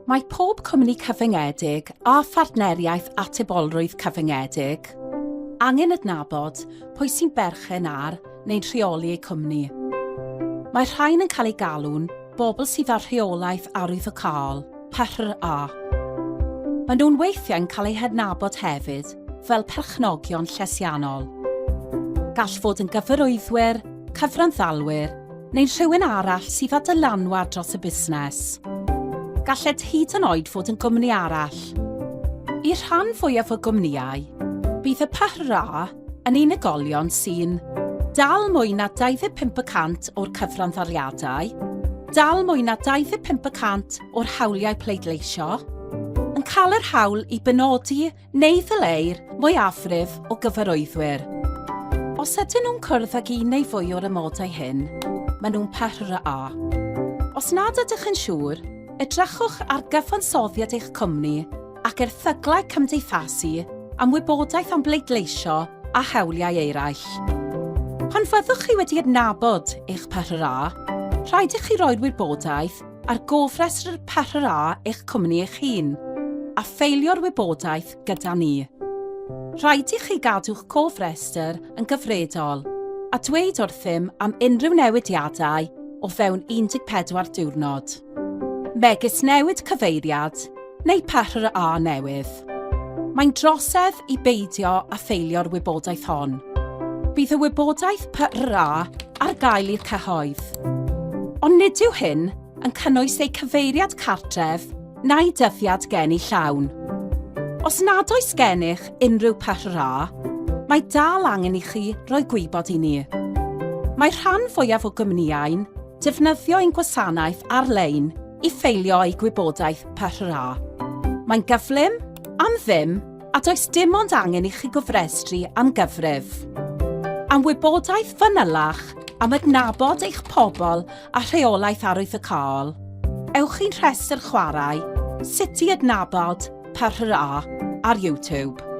Mae pob cwmni cyfyngedig a phartneriaeth atebolrwydd cyfyngedig angen adnabod pwy sy'n berchen ar neu'n rheoli eu cwmni. Mae'r rhain yn cael eu galw'n bobl sydd â rheolaeth arwyddocaol, PRA. Maen nhw'n weithiau'n cael eu hadnabod hefyd fel perchnogion llesiannol. Gall fod yn gyfarwyddwyr, cyfranddalwyr neu'n rhywun arall sydd â dylanwad dros y busnes. Gallent hyd yn oed fod yn gwmni arall. I'r rhan fwyaf o gwmnïau, bydd y PRA yn unigolion sy'n dal mwy na 25 y cant o'r cyfranddaliadau, dal mwy na 25 y cant o'r hawliau pleidleisio, yn cael yr hawl i benodi neu ddyleu'r mwyafrif o gyfarwyddwyr. Os ydyn nhw'n cwrdd ag un neu fwy o'r amodau hyn, maen nhw'n PRA. Os nad ydych yn siŵr, edrychwch ar gyfansoddiad eich cwmni ac erthyglau cymdeithasu am wybodaeth am bleidleisio a hawliau eraill. Pan fyddwch chi wedi adnabod eich PRA, rhaid i chi roi'r wybodaeth ar gofrestr PRA eich cwmni eich hun, a ffeilio'r wybodaeth gyda ni. Rhaid i chi gadw'ch cofrestr yn gyfredol a dweud wrthym am unrhyw newidiadau o fewn 14 diwrnod, megis newid cyfeiriad neu PRA newydd. Mae'n drosedd i beidio â ffeilio'r wybodaeth hon. Bydd y wybodaeth PRA ar gael i'r cyhoedd. Ond nid yw hyn yn cynnwys eu cyfeiriad cartref na'u dyddiad geni llawn. Os nad oes gennych unrhyw PRA, mae dal angen i chi roi gwybod i ni. Mae'r rhan fwyaf o gwmnïau'n defnyddio ein gwasanaeth ar-lein i ffeilio eu gwybodaeth PRA. Mae'n gyflym, am ddim, a does dim ond angen i chi gofrestru am gyfrif. Am wybodaeth fanylach am adnabod eich pobl a rheolaeth arwyddocaol, ewch i'n rhestr chwarae Sut i adnabod PRA ar YouTube.